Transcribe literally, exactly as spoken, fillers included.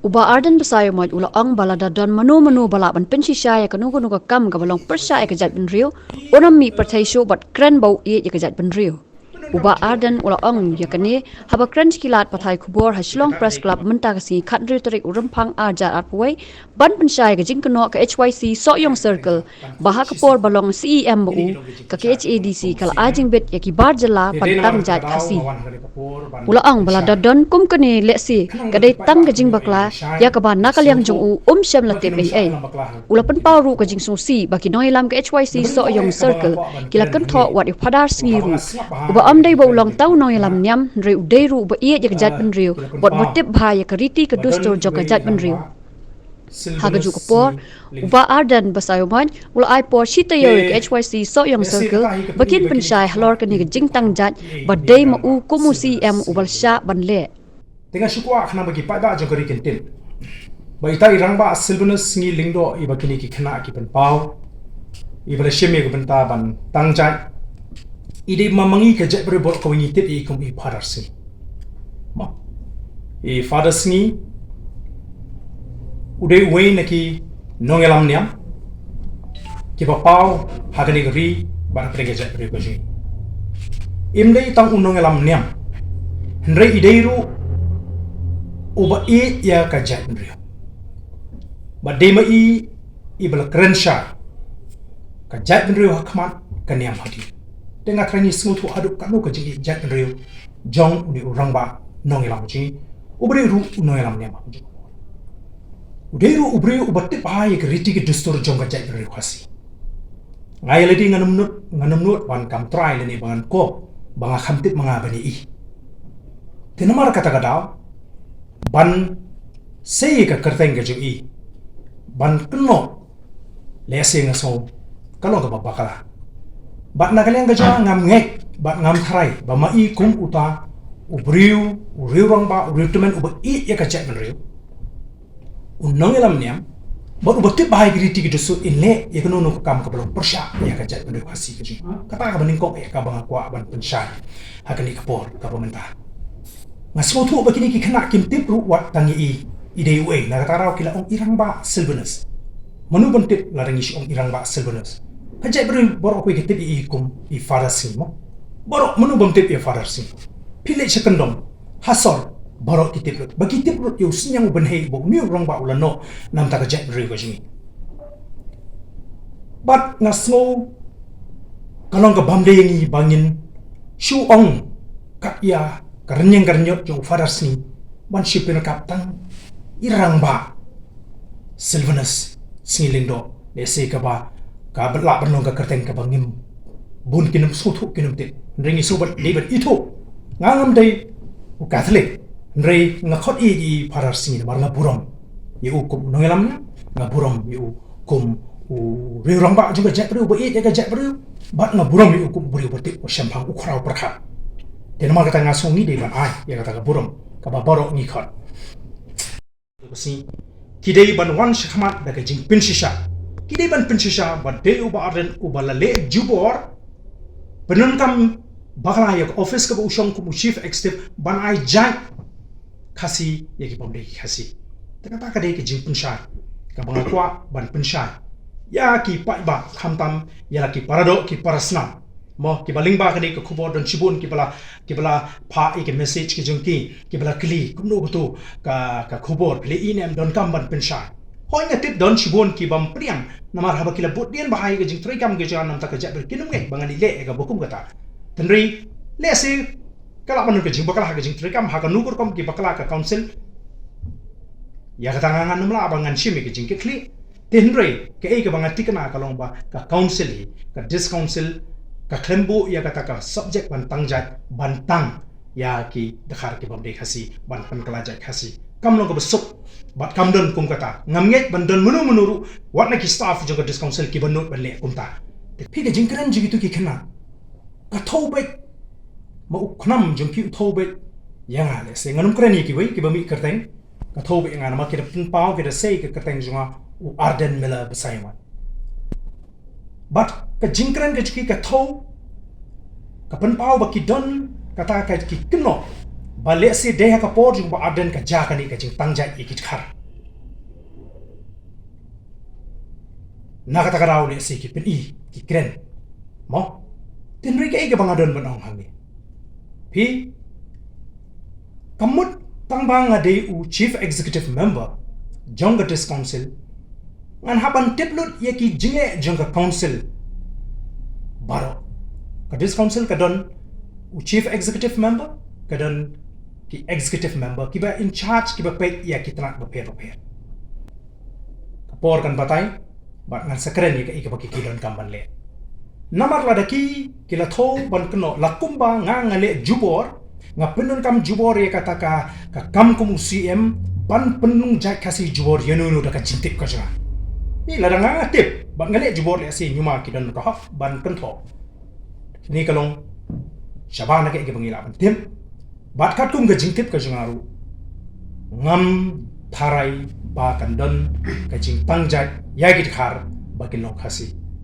U Bah Ardent Basaiawmoit u la ong ba lada don mano mano ba lah ban pynshisha ïa kano kano ka kam kaba long pyrshah ïa ka jaitbynriew, un ym mih pyrthei shuh bad kren ba u ïeit ïa ka jaitbynriew. U Bah Ardent u la ong ïa kane haba kren sha ki lad pathai khubor ha Shillong Press Club mynta ka sngi khathynriew tarik u Rymphang arhajar arphew wei, ban pynshai ïa ka jingkynnoh ka H Y C Sohiong Circle ba ha ka por ba long C E M ba u, ka K H A D C ka la ai jingbit ïa ki bar jylla ban tang jait Khasi. U la ong ba lada don kum kane lehse ka dei tang ka jingbakla ïa kaba na ka liang jong u um shym la tip ei ei. U la pynpaw ruh ka jingsngewsih ba ki nongïalam ka H Y C Sohiong Circle ki la kynthoh wat ïa u Phadar Sngi ruh, uba ym dei ba u long tang u nongïalam niam hynrei u dei ruh uba ïeit ïa ka jaitbynriew bad uba tip bha ïa ka riti ka dustur jong ka jaitbynriew. Ha kajuh ka por, u Bah Ardent Basaiawmoit u la ai por shi taïew ïa ka H Y C Sohiong Circle ba kin pynshai halor kane ka jingtang jait ba dei ma u kum u C E M uba la shah ban leh. Te nga shu kwah khnang ba ki paidbah jong ka ri kin tip ba ita i Rangbah Sylvanus Sngi Lyngdoh iba kine ki khynnah ki pynpaw, iba la shim ïa ka bynta ban tang jait, i dei ma ma ngi ka jaitbynriew baroh kawei ngi tip ïa i kum i Phadar Sngi. Mo, i Phadar Sngi u dei uwei na ki nongïalam niam kiba paw ha kane ka ri bad ha kane ka jaitbynriew ka jong ngi. Im dei tang u nongïalam niam hynrei i dei ruh uba ïeit ïa ka jaitbynriew. Bad dei ma i iba la kren shai ka jaitbynriew ha khmat, ka niam hadien. Te nga trai ngi sngewthuh haduh katno ka jingïeit jaitbynriew jong une u rangbah nongïalam jong ngi uba dei ruh u nongïalam niam. U dei ruh u briew uba tip bha ïa ka riti ka dustur jong ka jaitbynriew Khasi. Nga ïa lade ngan ym nud, ngan ym nud ban kam trai lane ba ngan kop ba nga kham tip ma nga ban ïa i. Te namar kata ka daw ban sei ïa ka kyrteng ka jong i ban kynnoh, lehse nga sngew ka long kaba bakla. Bad na ka liang ka jong nga ngam ngeit bad ngam tharai ba ma i kum uta u briew, u riew rangbah, u riew tymmen uba ïeit ïa ka jaitbynriew, u nongïalam niam bad uba tip bha ïa ki riti ki dustur in leh ïa kano kano ka kam kaba long pyrshah ïa ka jaitbynriew Khasi ka jong ngi. Kata kaba nyngkong ïa kaba nga kwah ban pynshai ha kane ka por kaba mynta. Nga sngewthuh ba kine ki khynnah kim tip ruh wat tang ïa i, i dei uei, na kata ka daw ki la ong i Rangbah Sylvanus. Mano bym tip lada ngi shu ong i Rangbah Sylvanus? Ka jaitbynriew baroh kawei ka tip ïa i kum i Phadar Sngi mo. Baroh mano bym tip ïa Phadar Sngi? Phi leit sha kyndong, ha sor, baroh ki tip lut. Ba ki tip lut ïa u synñiang u bynhei uba une u rangbah u la noh na bynta ka jaitbynriew ka jong ngi. Bad nga sngew ka long ka bym dei ïa ngi ba ngin shu ong kat ïa ka rynïeng ka rynñiot jong u Phadar Sngi ban shu pynrakam tang i Rangbah Sylvanus Sngi Lyngdoh, lehse kaba ka ba lah ban long ka kyrteng kaba ngim, bun kin ym sngewthuh kin ym tip. Hynrei ngi sngewbha dei ban ithuh. Nga ngam dei u Katholik hynrei nga khot ïa i Phadar Sngi namar nga burom ïa u kum u nongïalam niam, nga burom ïa u kum u riew rangbah jong ka jaitbynriew uba ïeit ïa ka jaitbynriew, bad nga burom ïa u kum u briew uba tip, uba shemphang, u khraw pyrkhat. Te namar kata nga sngew ngi dei ban ai ïa kata ka burom kaba baroh ngi khot. Ki dei ban wan shakhmat da ka jingpynshisha. Ki dei ban pynshisha ba dei u Bah Ardent uba la leh jubor, pyndonkam bakla ïa ka office kaba u shong kum u Chief Executive ban ai jait Khasi ïa ki bym dei ki Khasi. Te kata ka dei ka jingpynshai kaba nga kwah ban pynshai ïa ki paidbah, khamtam ïa la ki paradoh ki parasnam. Mo, kiba lyngba kane ka khubor don shibun kiba la, kiba la phah ïa ka message ka jong ki, kiba la kylli kumno katu ka, ka khubor, phi leh ïa ne em, donkam ban pynshai. Hooid nga tip don shibun ki bym pdiang namar haba ki la bud dien bha ïa ka jingtrei kam ka jong nga na bynta ka jaitbynriew kin ym ngeit ba ngan ïaleh ïa kaba kum kata. Hynrei lehse ka lah ban don ka jingbakla ha ka jingtrei kam, ha kano ka rukom ki bakla ka council. Ïa kata nga ngan ym lah ba ngan shim ïa ka jingkitkhlieh. Te hynrei kaei kaba nga tikna ka long ba ka council hi, ka district council, ka khlem buh ïa kata ka subject ban tang jait, ban tang ïa ki dkhar ki bym dei Khasi, ban pynkylla jait Khasi. Kam long kaba suk. Bad kam don kum kata. Ngam ngeit ban don mano mano ruh wat na ki staff jong ka district council kiba nud ban leh kumta. Te phi, ka jingkren jong kitu ki khynnah ka thew beit. Ma u khnam jong ki u thew beit ïa nga, lehse ngan ym kren ïa kiwei kiba mih kyrteng. Ka thew beit ïa nga namar ki da pynpaw, ki da sei ka kyrteng jong nga u Ardent Miller Basaiawmoit. Bad ka jingkren ka jong ki ka thew, ka pynpaw ba ki don kata ka, ki kynnoh ba lehse dei ha ka por jong Bah Ardent ka jia kane ka jingtang jait ïa ki dkhar. Na kata ka daw lehse ki pyni, ki kren. Mo? Te hynrei kaei kaba nga don ban ong hangne, phi, ka mut tang ba nga dei u Chief Executive Member jong ka District Council, ngan hap ban tip lut ïa ki jingeh jong ka Council baroh. Ka District Council ka don u Chief Executive Member, ka don ki Executive Member, kiba in charge, kiba peit ïa ki tnat bapher bapher. Ka por kan batai, bad ngan sa kren ïa kaei kaba ki, ki donkam ban leh. Namar lada ki, ki la thew ban kynnoh, la kumba nga, nga leh jubor, nga pyndonkam jubor ïa kata ka, ka kam kum u C M, ban pynlong jait Khasi jubor ïano ïano da ka jingtip ka jong nga. Ni lada nga, nga tip, bad nga leh jubor lehse ñiuma ki don ka hok ban kynthoh. Kine ka long shabar na kaei kaba ngi lah ban tip. Bad katkum ka jingtip ka jong nga ruh, ngam tharai ba kan don ka jingtang jait ïa ki dkhar ba kin long Khasi.